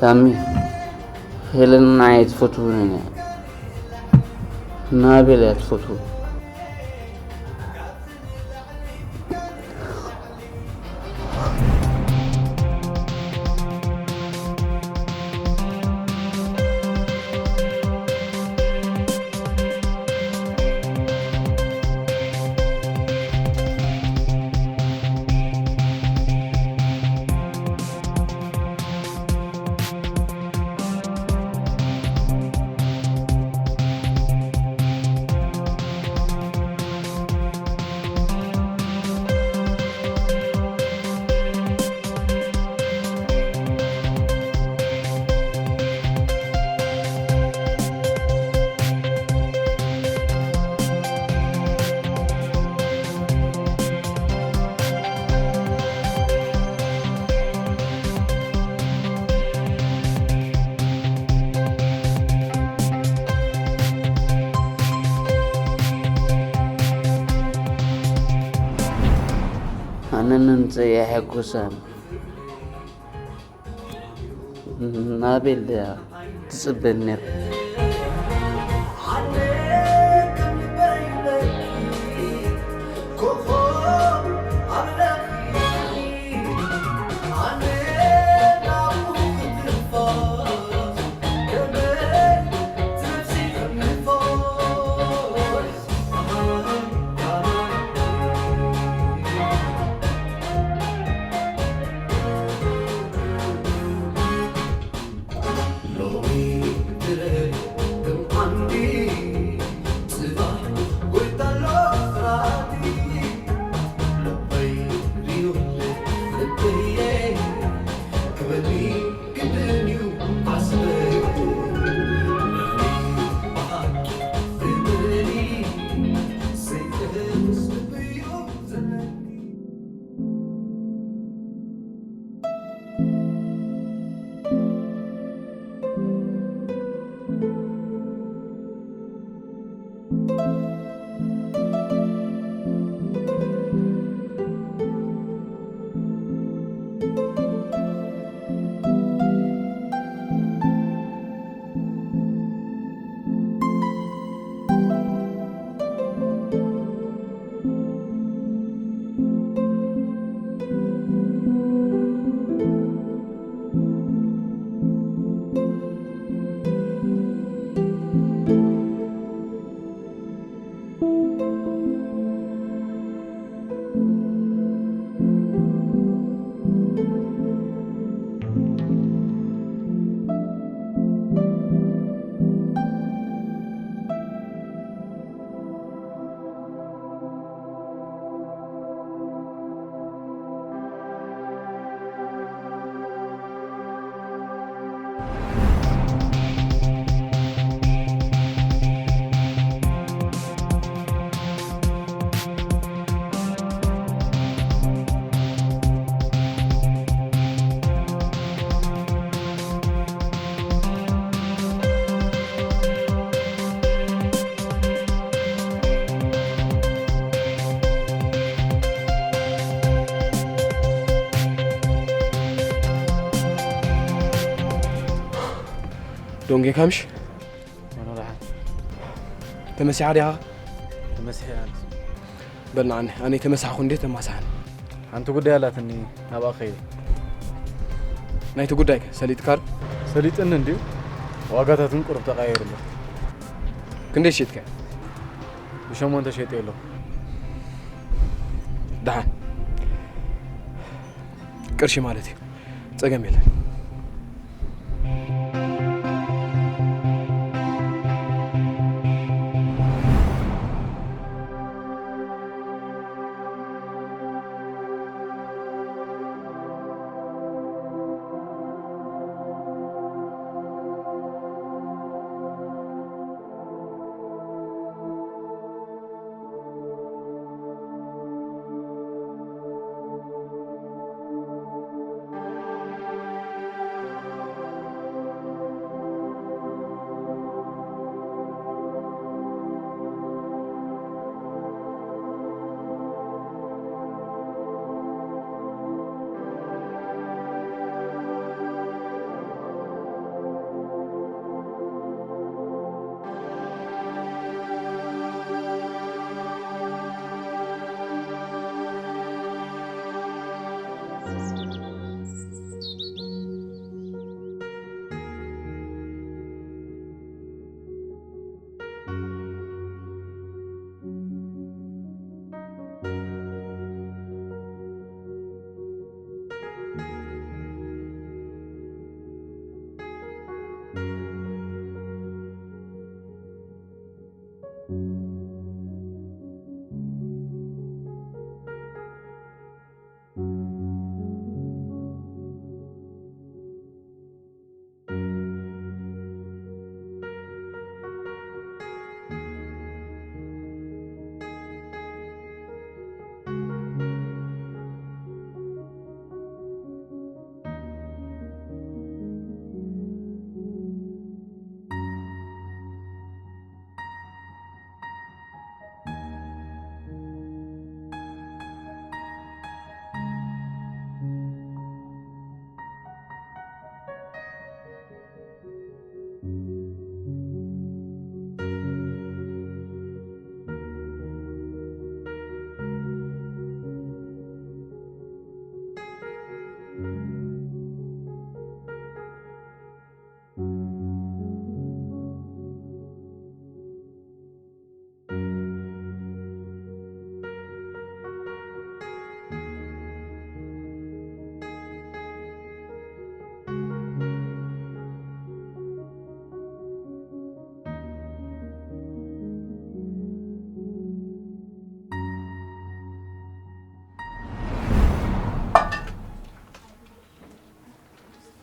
ታሚ፣ ሄለን ንዓይ ትፈትውኒ እያ። ናቤል እያ ትፈትው። ኣነ ምምጸይ ኣየሐጉሳን። ናቤል እያ ትጽበኒ ነይራ። ዶንጌ ካምሽ? ኣነ ደሓን። ተመሲሓ ዲኻ? ተመሲሐ ኣነ። በል ንዓኒ፣ ኣነ ተመሳሕኩ እንዴ ተማሳሕን። ሓንቲ ጉዳይ ኣላትኒ፣ ናብኣ ከይደ። ናይቲ ጉዳይ ከ ሰሊጥካ ዶ? ሰሊጥኒ እንድዩ። ዋጋታት እውን ቁሩብ ተቐያይሩ ኣሎ። ክንደይ ሸይጥካ? ብሸሞንተ ሸይጠ ኣለኹ። ደሓን። ቅርሺ ማለት እዩ። ጸገም የለን።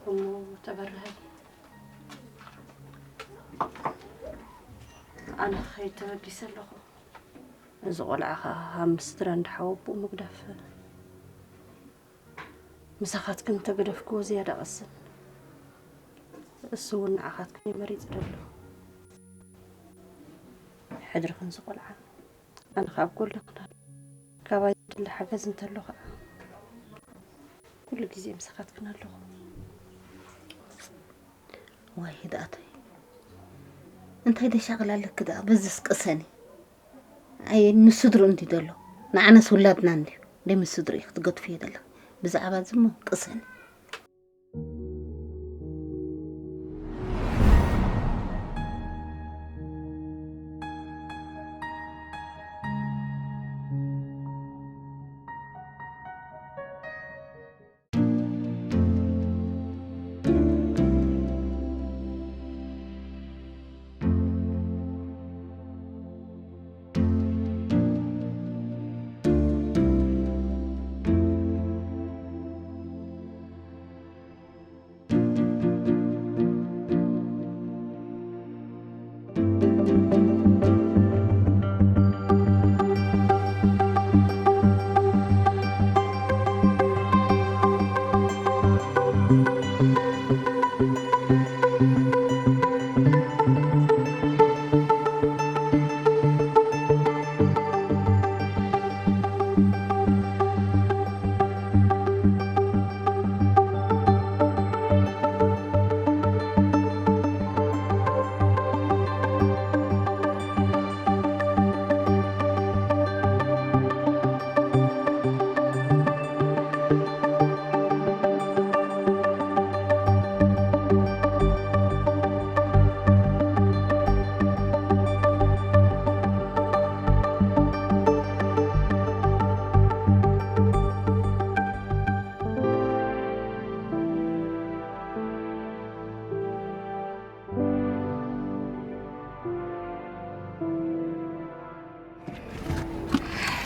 እሞ ተበርሀ፣ ኣነ ክኸይድ ተበጊሰ ኣለኹ። እዚ ቆልዓ ኸኣ ምስ ስድራ እንዳ ሓወቦኡ ምግዳፍ፣ ምሳኻትክን እንተገደፍክዎ ዝያዳ ቀስን። እሱ እውን ንዓኻትክን እዩ መሪጹ ዘሎ። ሕድርኽን እዚ ቆልዓ ኣነ ካብ ጎልኽን ኣለ። ካባይ ዝድለ ሓገዝ እንተሎ ኸዓ ኩሉ ግዜ ምሳኻትክን ኣለኹ። ዋይ ህድኣተይ፣ እንታይ ደሻቕል ኣለኪ ደኣ? በዝስ ቅሰኒ። ኣየ፣ ምስ ስድርኡ እንዲ ዘሎ፣ ንዓነስ ውላድና እንድዩ። ደይ ምስ ስድርኡ ክትገድፍዮ ዘለኺ። ብዛዕባ እዚ እሞ ቅሰኒ።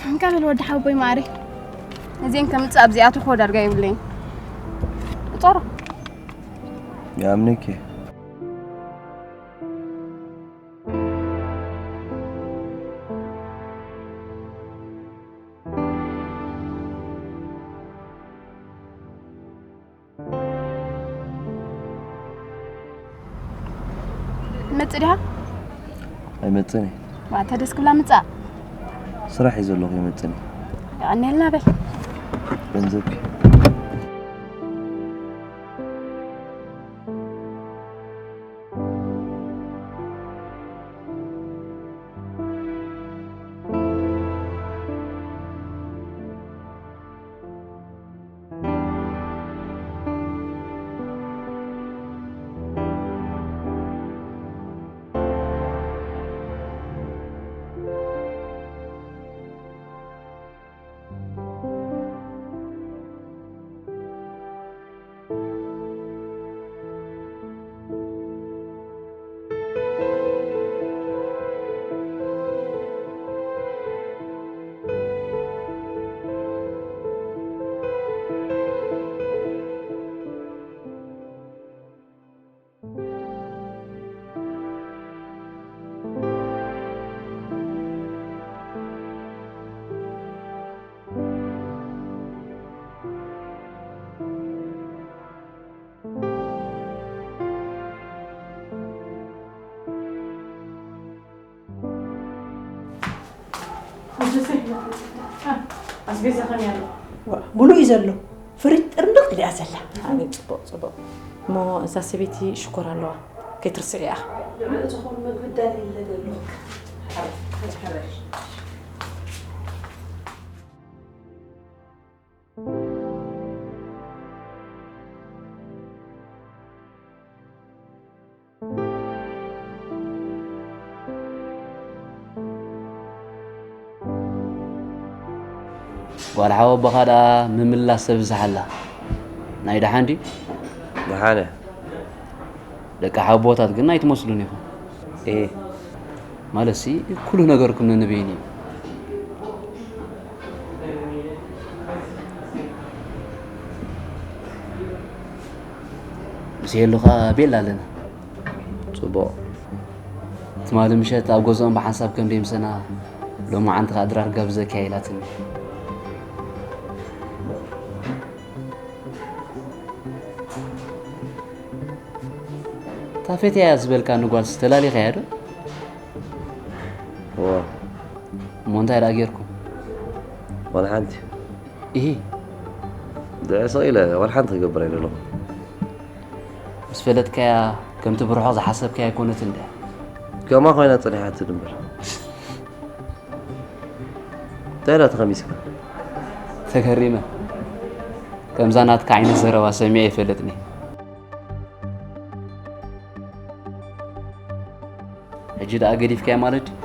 እንካ በል ወዲ ሓወቦይ ማዕረይ፣ እዚኤን ከምጽእ ኣብዚኣቱ ክወ ዳርጋ የብለይን። ጾሮ። ይኣምነኪ። መጽእ ዲኻ? ኣይመጽእን እየ። ዋ፣ እንተ ደስ ክብላ ምጻእ። ስራሕ እየ ዘለኹ፣ ኣይመጽእን እየ። የቐንየልና በል። ገንዘብኪ። ኣስቤዛ ከመይ ኣሎ? ዋ፣ ሙሉእ እዩ ዘሎ። ፍሪጅ ጥርንቕ ኢላ ዘላ። ኣቤት፣ ጽቡቕ፣ ጽቡቕ። እሞ እዛ ሰበይቲ ሽኮር ኣለዋ፣ ከይትርስዕያ። ንዕኡ ዝኾን መግቢ ዳልየለ ዘሎ። ሓረሽ፣ ሓረሽ። ጓል ሓወቦኻ ደኣ ምምላስ ተብዝሓላ። ናይ ደሓን ድዩ? ደሓን እያ። ደቂ ሓወቦታት ግን ኣይትመስሉን ኢኹም። እህ። ማለትሲ፣ ኩሉ ነገርኩም ነንበይኑ እዩ። ምስ ሄሉ ኸኣ ቤላ ኣለና። ጽቡቕ። ትማሊ ምሸት ኣብ ገዝኦም ብሓንሳብ ከም ደይምሰና፣ ሎማዓንቲ ኸኣ ድራር ጋብዘኪ እያ ኢላትኒ። እታ ፈትያያ ዝበልካኒ ጓልሲ ተላሊኻያ ዶ? እወ። እሞ እንታይ ደኣ ጌርኩም? ዋላ ሓንቲ። ኢሂ። ድዒ ስቕ ኢለ ዋላ ሓንቲ ክገብር ኣይደለኹን። ምስ ፈለጥካያ ከምቲ ብርሑቕ ዝሓሰብካያ ኣይኮነትን ድያ? ከምኣ ኮይና ጸኒሓትኒ እምበር። እንታይ ደኣ ተኸሚስካ? ተገሪመ። ከምዛ ናትካ ዓይነት ዘረባ ሰሚዐ ኣይፈልጥን እየ። ሕጂ ደኣ ገዲፍካያ ማለት ድዩ?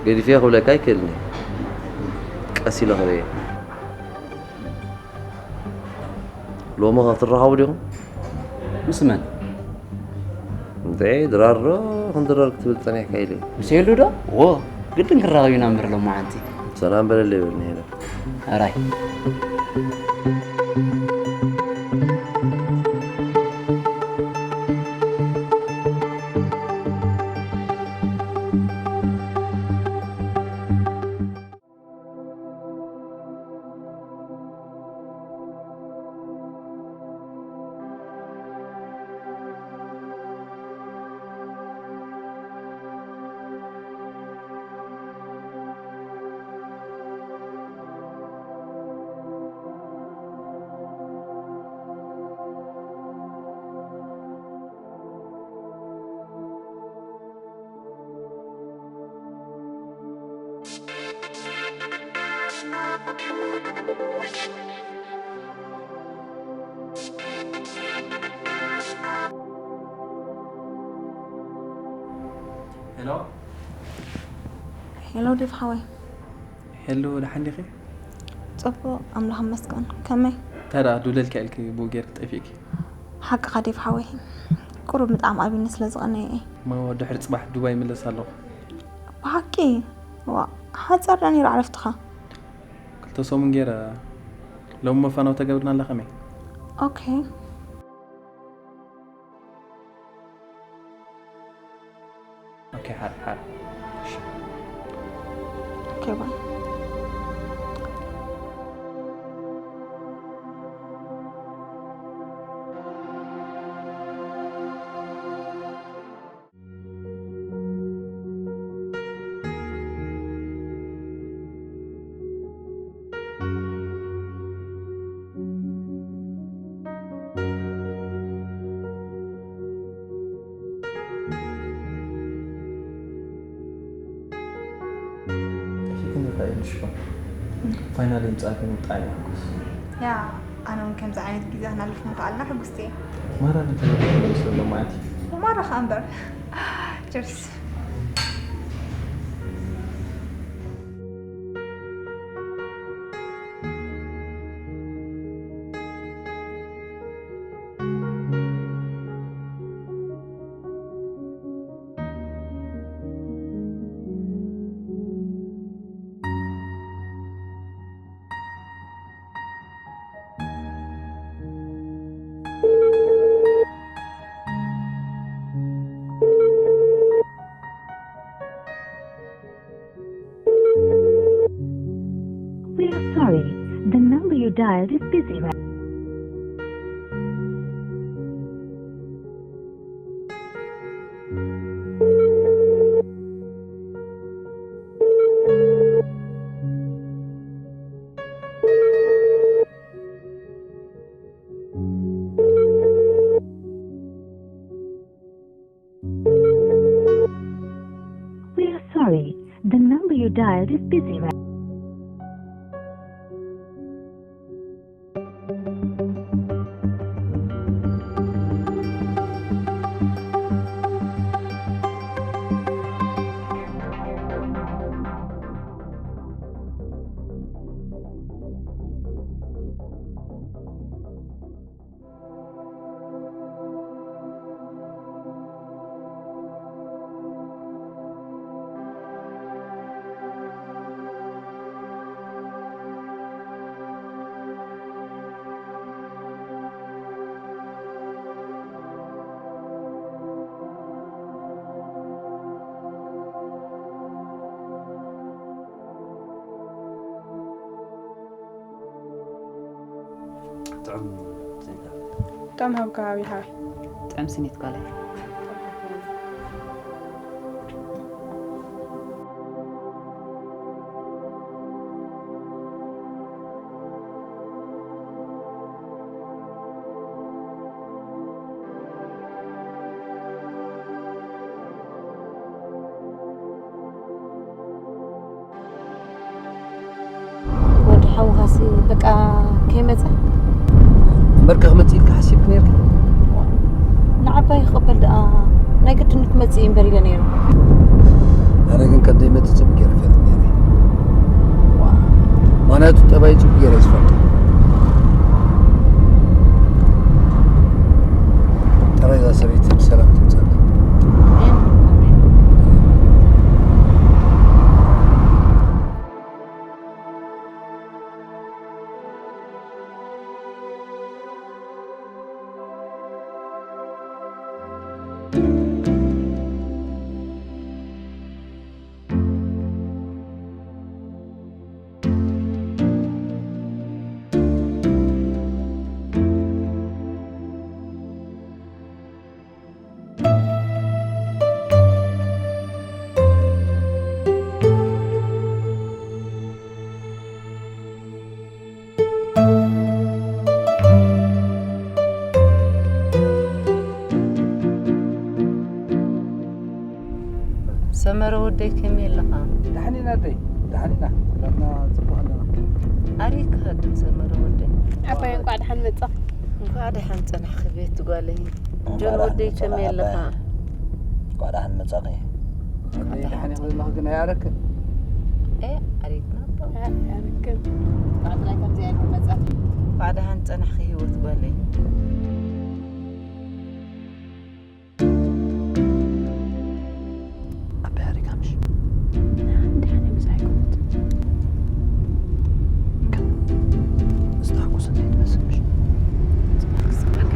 ገዲፈዮ ክብለካ ኣይክእልን እየ። ቀስ ኢለ ክርእዮ። ሎሚ ኸ ትራኸቡ ዲኹም? ምስ መን? እንተ ድራር ዶ ክንድረር ክትብል ጸኒሕካ ኢለ እየ። ምስ ሄሉ ዶ? ዎ፣ ግድን ክራኸብ ኢና እምበር ሎማዓንቲ። ሰላም በለለይ በልኒ ሄለን። ሕራይ። ሄሎ። ሄሎ ዴቭ ሓወይ። ሄሎ፣ ደሓን ዲኺ? ጽቡቕ፣ ኣምላኽ ይመስገን። ከመይ? እንታይ ደኣ ዱለልካ ኢልኪ ብኡ ጌርኪ ጠፊእኪ? ሓቅኻ ዴቭ ሓወይ፣ ቁሩብ ምጥዓም ኣብዩኒ ስለ ዝቐነየ እየ። እሞ ድሕሪ ጽባሕ ዱባይ ይምለስ ኣለኹ። ብሓቂ? ዋእ፣ ሓጺር ዶ ነይሩ ዕረፍትኻ? ክልተ ሰሙን ገይረ። ሎሚ መፋነዊ ተገብርና ኣላ ከመይ? ኦኬ። ኦኬ፣ ሓር፣ ሓር። እሺ። ኦኬ፣ ባይ። ፋይናል ምጻእክን ብጣዕሚ ሕጉስ። ያ፣ ኣነ እውን ከምዚ ዓይነት ግዜ ክነሕልፍ ምኽኣልና ሕጉስቲ እየ። ማራ፣ እንታይ ይመስል ኣሎ ማለት እዩ? ማራ ኸኣ እምበር። ቸርስ። We are sorry. The number you dialed is busy right busy right ጥዑም ዜና። ጥዑም ሃብካ ኣቢ ሓወይ። ጥዑም ስኒት ጓለይ። ወዲ ሓውኻሲ በቃ ከይመጸ? እምበርከ ክመጽእ ኢልካ ሓሲብክ ነይርካ? ንዓባይ ክቕበል ደኣ ናይ ግድን ክመጽእ እዩ እምበር ኢለ ነይረ። ኣነ ግን ከም ዘይመጽእ ጽቡቕ ገይረ ፈሊጥ ነይረ። ምኽንያቱ ጠባይ ጽቡቕ ገይረ እየ ዝፈልጦ። ጥራይ እዛ ሰበይቲ ብሰላም ትምጻእ። ሰመረ ወደይ ከመይ ኣለኻ? ደሓን ኢና ኣደይ፣ ደሓን ኢና። ኩላትና ጽቡቕ ኣለና። ኣበይ ክሃድም ሰመረ ወደይ? ዓባይ እንቋዕ ደሓን መጻ። እንቋዕ ደሓን ጸናሕኺ ቤት ጓለይ። ጆን ወደይ ከመይ ኣለኻ? እንቋዕ ደሓን መጻኺ። ኣደይ ደሓን ኢኺ ዘለኺ ግን ኣያረክን? ኤ፣ ኣሪክና እኮ። ኣያረክን። እንቋዕ ጥራይ ከምዚኣ ኢልኩም መጻኹም። እንቋዕ ደሓን ጸናሕኺ ህይወት ጓለይ። ኣበይ ኣሪካ ምሽ? ደሓን እየ፣ ምሳሕ ኣይኮነት። ግን ምስ ተሓጎሰ እንታይ ትመስል ምሽ? ጽቡቕ ክስምዓካ።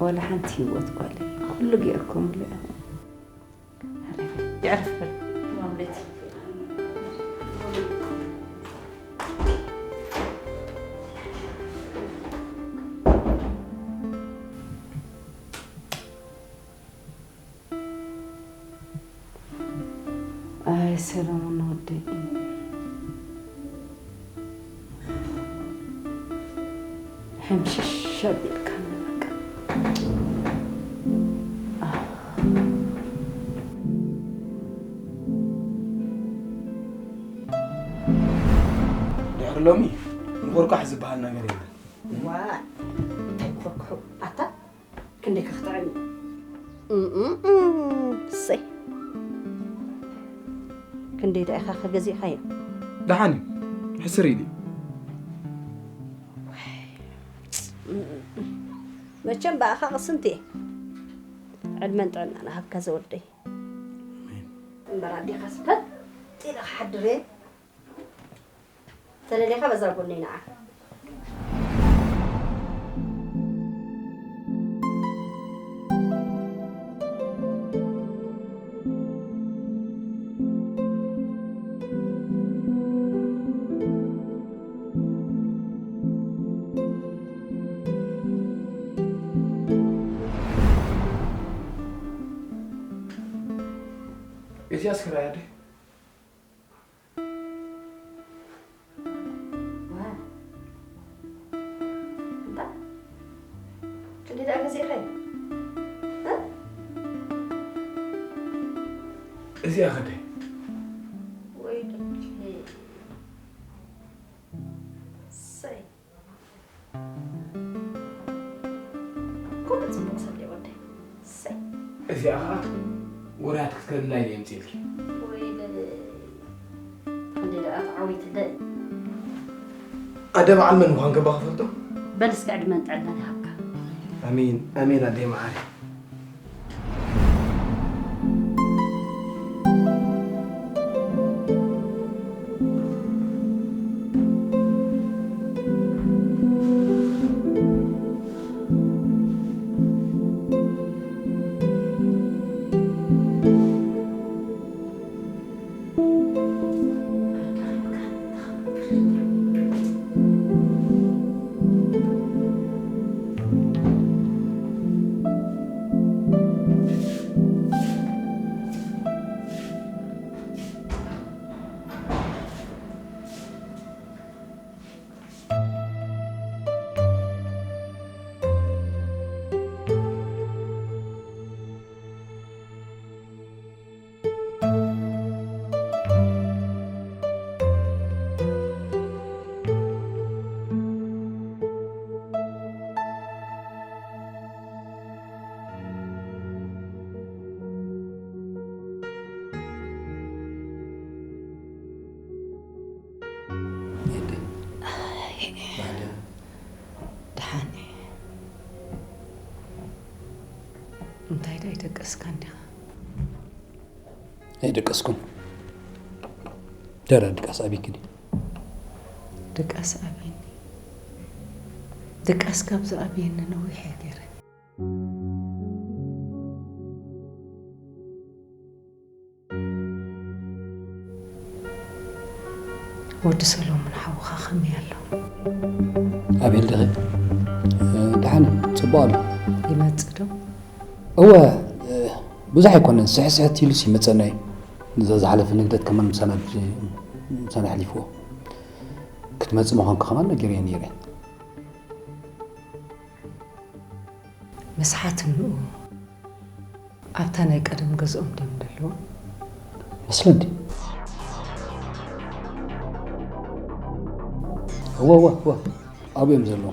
ወላ ሓንቲ ህይወት ጓለይ፣ ኩሉ ጌርኩምሉ ኢኹም። የዕርፍ በል። ኣይ ሰለሙን ወደይ፣ ሕምሽሽ ኣቢልካኒ በቃ። ኣህ። ድሕሪ ሎሚ ንኹርኳሕ ዝበሃል ነገር የለን። ዋ እንታይ ኩርኩሑ ኣታ ክንደይ ከኽትዕኒ እሰይ ክንደይ ዳኢኻ ከገዚእኻዮ ደሓን እዩ። ሕስር ኢሉ እዩ። መቸም ብኣኻ ቅስንቲ እየ ዕድመን ጥዕና ንሃብካ ዘወደይ እምበር ኣዴኻስ ፈጢረ ክሓድር እየ ተለሊኻ በዛ ጎነይ ንዓ እዚኣስ ክራይ ኣደ ክንደይ ደኣ ገዚእኻዮ እዚኣ ኸደ ወይ ደቂ ሰይ ኩሉ ፅቡቅ ሰብ ወደይ ሰይ እዚኣ ኸዓ ወራት ክትከልላ ኢለ የምፅልኪ ወይ ደለ እንዴ ደኣ ተዓዊትለ ኣደ በዓል መን ምዃን ገባ ክፈልጦ በል እስከ ዕድመን ጥዕናን ይሃብካ ኣሜን ኣሜን ኣደ መዓሪ ደሓን እንታይ ዳ ይደቀስካ እንዲኻ ኣይደቀስኩን ደረ ድቃስ ኣቢክኒ ድቃስ ኣብየኒ ድቃስ ካብ ዝኣብየኒ ነዊሕ እየ ገይረ ወዲ ሰሎሙን ሓውኻ ከመይ ኣሎ ኣቤል ድኸ ደሓን ጽቡቅ ኣሎ ይመጽእ ዶ እወ ብዙሕ ኣይኮነን ስሕስሕት ኢሉስ ይመጸና እዩ እዛ ዝሓለፈ ንግደት ከማን ምሳና ምሳና ኣሕሊፍዎ ክትመጽእ ምዃንካ ከማን ነጊረዮ ነይረ ምስሓት እንኡ ኣብታ ናይ ቀደም ገዝኦም ድዮም ዘለዉ መስለኒ እወ እወ እወ ኣብኡ እዮም ዘለዉ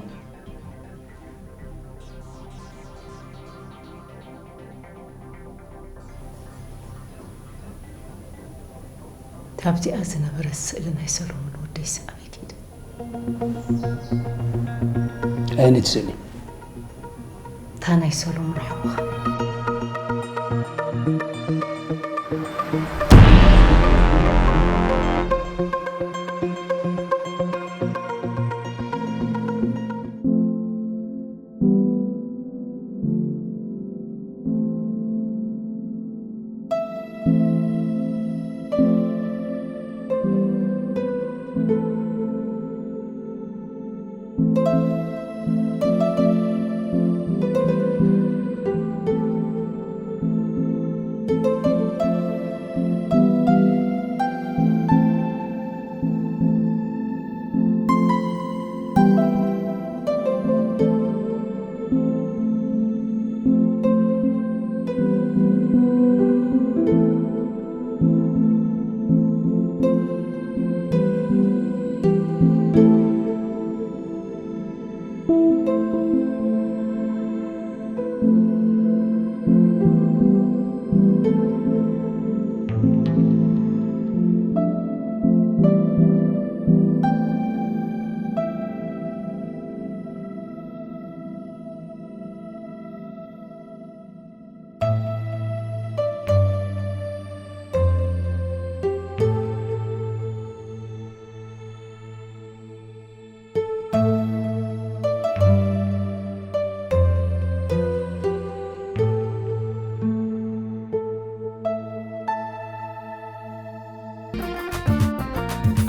ካብዚኣ ዝነበረት ስእሊ ናይ ሰሎሞን ወደይ ሰኣበይ ኪድ ኣየነይቲ ስእሊ እታ ናይ ሰሎሞን ሓውኻ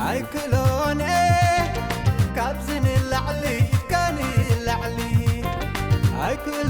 ኣይክእሎን እየ ካብዚ ንላዕሊ፣ ኢድካ ንላዕሊ ኣይክእሎ